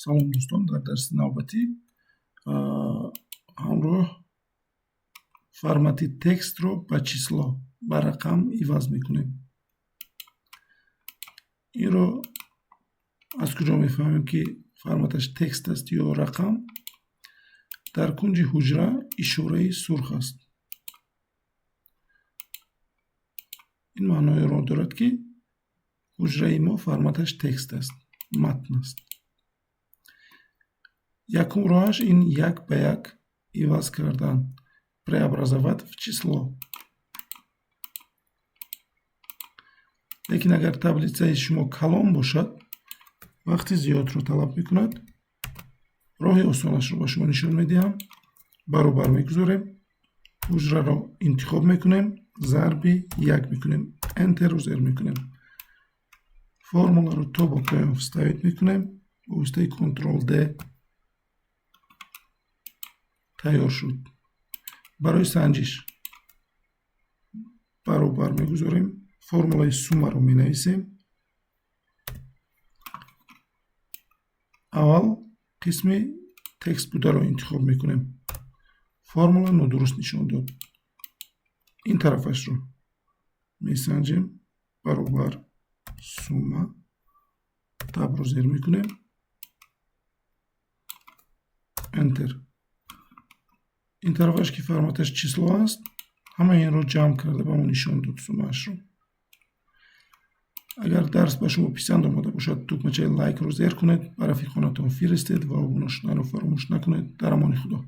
Салом, дӯстон! Дар дарси навбатӣ ҳамроҳ формати текстро ба число, ба рақам иваз мекунем. Инро аз куҷо мефаҳмем, ки форматаш текст аст ё рақам? Дар кунҷи ҳуҷра ишораи сурх аст. Ин маъноеро дорад, ки ҳуҷраи мо форматаш текст аст, матн аст. Якум роҳаш ин як ба як иваз кардан, преобразовать в число. Лекин агар таблицаи шумо калон бошад, вақти зиёдро талаб мекунад. Роҳи осонашро ба шумо нишон медиҳам. Баробар мегузорем, ҳуҷраро интихоб мекунем, зарби як мекунем, Enter-ро зер мекунем, формуларо то ба поён вставить мекунем бо воситаи Ctrl D. Тайёр шуд. Барои санҷиш баробар мегузорем, формулаи суммаро менависем. Аввал қисми текст бударо интихоб мекунем. Формула нодуруст нишон дод. Ин тарафашро месанҷем. Баробар сумма, Tab-ро зер мекунем, Enter. Ин тарафаш, ки форматаш число аст, ҳамаи инро ҷамъ карда ба мо нишон дод суммаашро. Агар дарс ба шумо писанд омада бошад, тугмачаи лайкро зер кунед, ба рафиқонатон фиристед ва обуна шуданро фаромӯш накунед. Дар амони Худо.